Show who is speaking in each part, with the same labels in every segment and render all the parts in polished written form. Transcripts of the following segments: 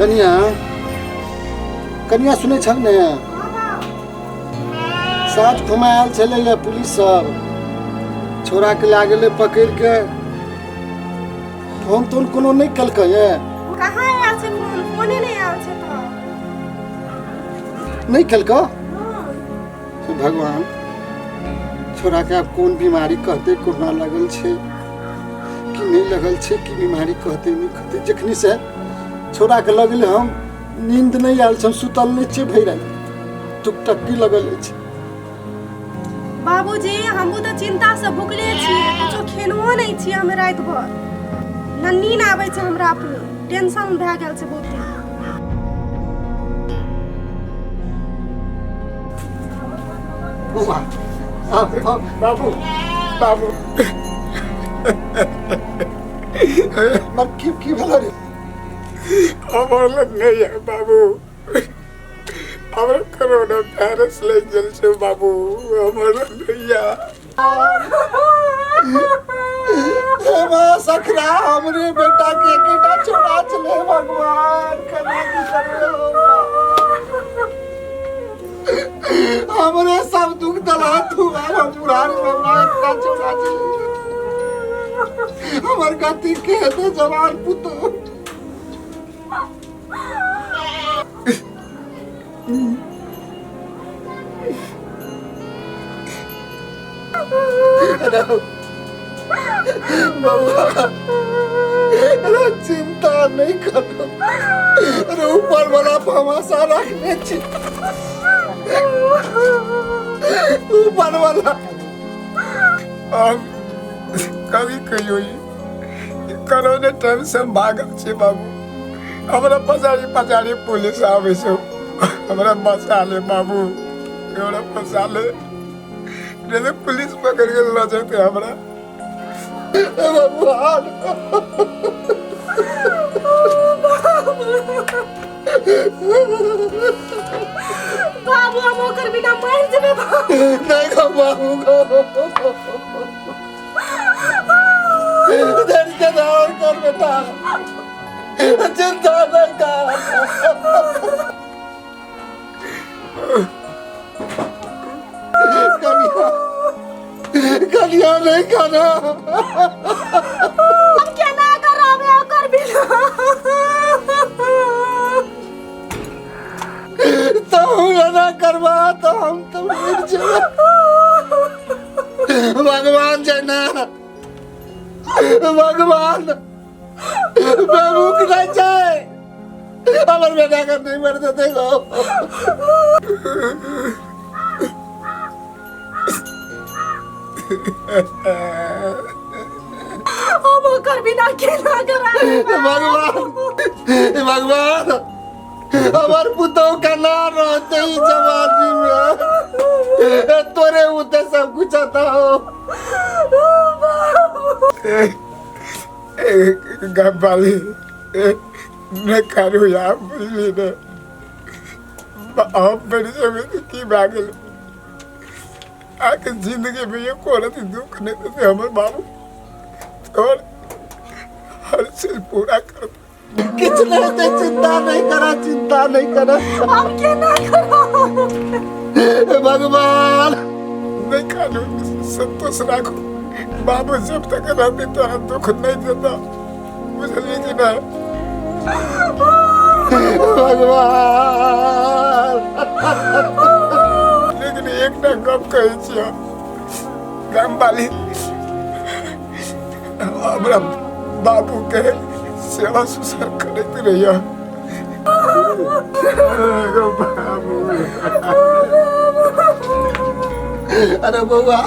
Speaker 1: कनिया, कनिया, सुनै छह ने? साँझ खुमा आयल छलैया पुलिस सब, छोड़ा के लए गेलै पकड़ि के। फोन तोन कोनो नहि केलकै?
Speaker 2: कहाँ आयल छै फोन? फोने नहि आयल छै तऽ।
Speaker 1: नहि केलकै? हे भगवान, छोड़ा के आब कोन बीमारी कहते, कोना लगल छै कि नहि लगल छै, की बीमारी कहते, नहि कहते। जखनी से छोड़ा के लगले, हम नींद नहि आयल छै, हम सुतल नहि छियै, भरि राति टुकटक्की लगल अछि।
Speaker 2: बाबूजी, हमहूँ तऽ चिन्तासँ भुखले छियै, किछो खेनहो नहि छियै हम राति भरि, न नींद आबै छै हमरा, अपने टेंशन भए गेल छै बहुते।
Speaker 1: बौआ, आब आब।
Speaker 3: बाबू, बाबू।
Speaker 1: मर की की भेल रे?
Speaker 3: हमर लग नहीं है बाबू, हमरा कोरोना वायरस लागि गेल छै बाबू, हमर लग नहीं है।
Speaker 1: हे माँ सखरा, हमरे बेटा के एकेटा छोड़ा छलै, भगवान, केना की करबै हो? हमरे सब दुख दला तू। आब हम बुढ़ारी में हमरा एकटा छोड़ा छलै, हमर गति के हेतै जवान पुतोह? अरे बउआ, अरे चिंता नहीं करो, अरे ऊपर वाला पर हम आशा रखने छी, ऊपर वाला।
Speaker 3: हम कभी कहियो ई कोरोना टाइम से हम भागल छी बाबू, हमरा पछाड़ी पछाड़ी पुलिस आबै छै, हमरा बचा ले बाबू, हमरा बचा ले, नहीं तो पुलिस पकड़ के लऽ जेतै हमरा।
Speaker 1: हे भगवान।
Speaker 2: बाबू, हम ओकर बिना मरि जेबै बाबू।
Speaker 1: नहीं गो बाबू गो, धैर्य के धारण कर बेटा, चिंता नहीं कर। कनिया, कनिया, नहीं खाना।
Speaker 2: हम केना करब ओकर बिना?
Speaker 1: तो एना करबा तो हम तो मरि जेबै। भगवान छै ने, भगवान बेमुख नहि छै, हमर बेटा के नहीं मर देते गो।
Speaker 2: हम ओकर बिना केना करब?
Speaker 1: भगवान, भगवान, हमर पुतोह केना रहते ई जवानी में? तोरे उते सब कुछ आता हो।
Speaker 3: गब्बाली नहि करू यार, बुझली ने? हम बड़ी समय की भए गेल, आके जिंदगी में एको रति दुख नहीं देते हमर बाबू, तोर हर चीज पूरा कर।
Speaker 1: किछु नहीं हेतै, चिंता नहीं करा, चिंता नहीं करा।
Speaker 2: हम केना करब?
Speaker 1: भगवान।
Speaker 3: नहीं कानू, संतोष राखू, बाबू जब तक रहते तोरा दुख नहीं देता, बुझलिए कि नहीं?
Speaker 1: भगवान।
Speaker 3: लेकिन एकटा गप कहै छियै गामवाली, हमरा बाबू के सेवा सुसर करैत रहिए बाबू।
Speaker 1: अरे बउआ,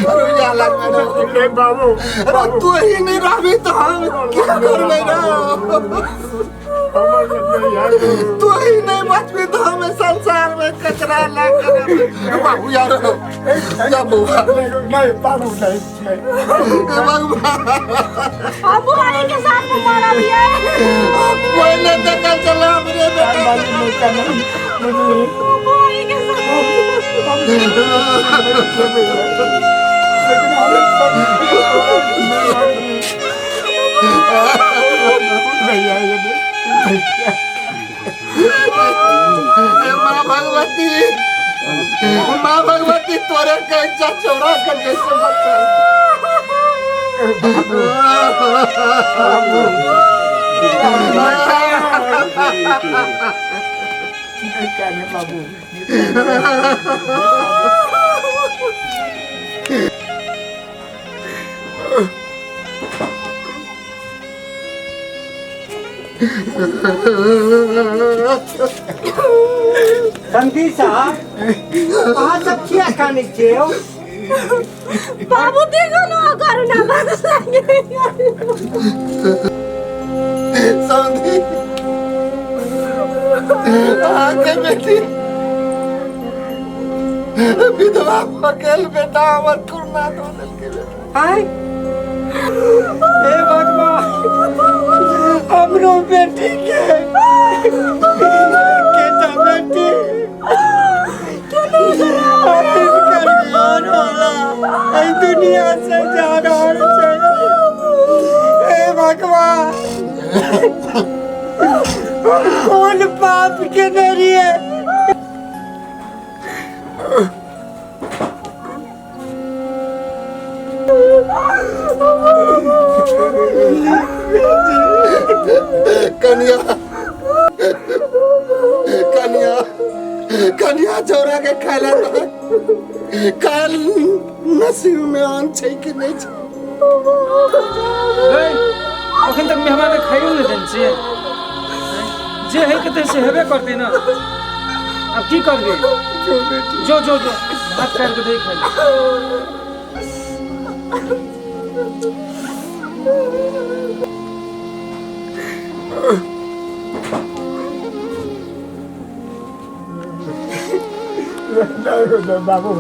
Speaker 1: अरे उजाला में
Speaker 3: नहीं बाबू।
Speaker 1: अरे तू ही नहीं रहबी तो हम क्या करबै रे? तू ही नहीं बचबी तो हमें संसार में कचरा ला कर। बाबू यार, या बउआ।
Speaker 3: नहीं बाबू, नहीं नहीं।
Speaker 1: भगवान।
Speaker 2: हम बुआरी के साथ में मरब ये।
Speaker 1: पहले देखल चला हमरे बेटा।
Speaker 2: बुआरी के साथ।
Speaker 3: नहीं।
Speaker 1: हे माँ भगवती, माँ भगवती, तोरे कैचा चौरा के कैसे बचा।
Speaker 3: बाबू।
Speaker 4: समधी साहब, अहाँ सब किया कानै छियै यौ?
Speaker 2: बाबू देखो न करुणा बाबू।
Speaker 1: समधी, अहाँके बेटी विधवा भऽ गेल बेटा, हमर कुरना दऽ देलकै बेटा।
Speaker 4: आँय हे भगवान, हमरो बेटी के केटा बेटी हिनकर घरवाला एहि दुनिया से जा रहल छै। हे भगवान, हम कोन पाप केने रहियै?
Speaker 1: कनिया, कनिया, कनिया, चौरा के खाय काल नसीब में आन छै कि नहि छै?
Speaker 5: अखन तक मेहमान के खाइयो नहि देने छियै। जे है के से हेबे करतै ने, अब की करबै?
Speaker 3: जो बेटी,
Speaker 5: जो जो जो भात काटि के दे खाइ।
Speaker 3: बाबू।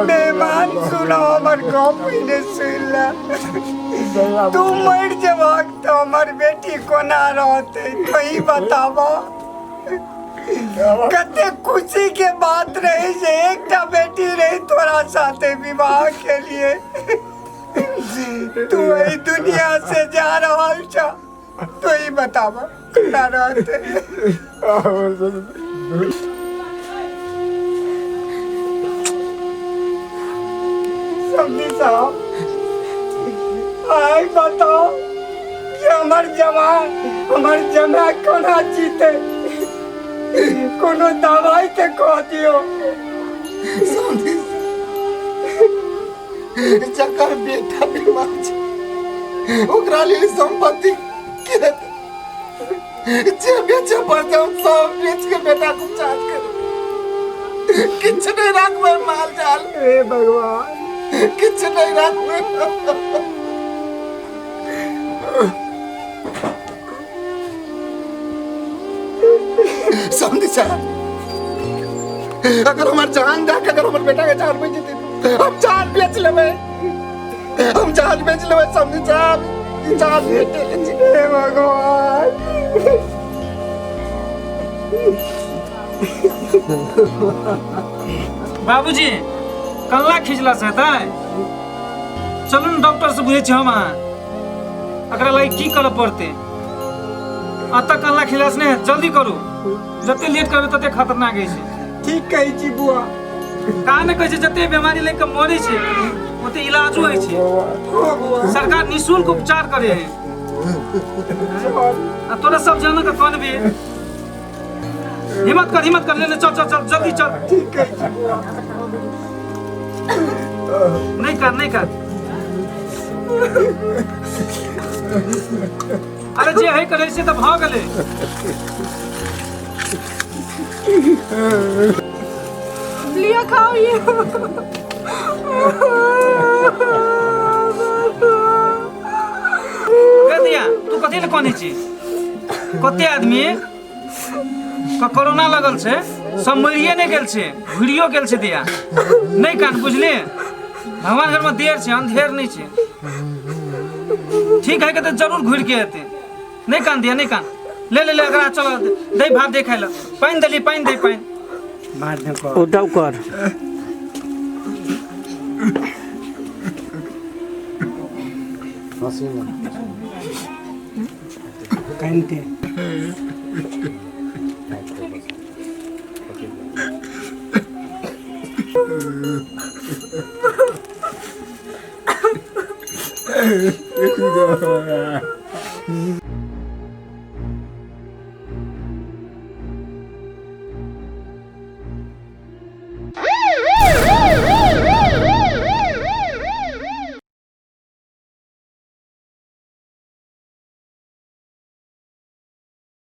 Speaker 4: मेहमान, सुनो, हमर गप पहिने सुनि ले। तू मरि जेबहक तऽ हमर बेटी कोना रहतै? तही बताब। कते खुशी के बात रही जे एकटा बेटी रही तोरा साथे विवाह के लिए। तू एहि दुनिया से जा रहल छ, तो ही बताब कोना रहतै? समधी साहब, आइ बताओ कि हमर जवान, हमर जमा कोना जीते? कोनो दवाई ते कह दियो।
Speaker 1: समधी, जकर बेटा बीमार छै ओकरा लेल संपत्ति के हेतै? जे बेचे पड़तै हम सब बेच के बेटा के उपचार करबै। किछु नहि राखबै माल जाल।
Speaker 4: हे भगवान,
Speaker 1: किछु नहि राखबै। समझी साहब, अगर हमर जान दे के अगर हमर बेटा के जान बच जेतै, हम जान बेच लेबै, हम जान बेच लेबै। समझी साहब, ई जान बेच लेबै।
Speaker 4: हे भगवान।
Speaker 5: बाबूजी, कल्ला खिंचला से हेतै? चलू ने, डॉक्टर से बुझै छी हम अहाँ एकरा लागि की करऽ पड़तै। अतऽ कल्ला खिंचला से नहि हेतै, जल्दी करू। जते लेट करबै तते खतरनाक होइ छै।
Speaker 4: ठीक कहै छी बुआ।
Speaker 5: का ने कहै छै, जते बीमारी लग के मरै छै ओते इलाजो होइ छै।
Speaker 4: हाँ बुआ।
Speaker 5: सरकार निःशुल्क उपचार करे है। आ तोरा सब जान के कनबे। हिम्मत कर, हिम्मत कर, ले ले, चल चल चल, जल्दी चल।
Speaker 4: ठीक कहै छी बुआ।
Speaker 5: नहीं कर, नहीं कर। अरे जे है करे से तऽ भऽ गेलै।
Speaker 2: लियो, खाओ ये।
Speaker 5: गे दिया, तू कथी लए कनै छी? कते आदमी के कोरोना लगल छै, सब मरिए नहि गेल छै, घुरियो गेल छै। दिया, नहि कान, बुझली? भगवान घरमे देर छै, अंधेर नहि छै। ठीक है के तऽ जरूर घुरि के एतै। नहि कान दिया, नहि कान। ले ले ले एकरा, चल दे, भात दे खाइ लए। पानि देली, पानि दे, पानि।
Speaker 6: उठाउ कर।
Speaker 1: हँसी।
Speaker 4: कानिते।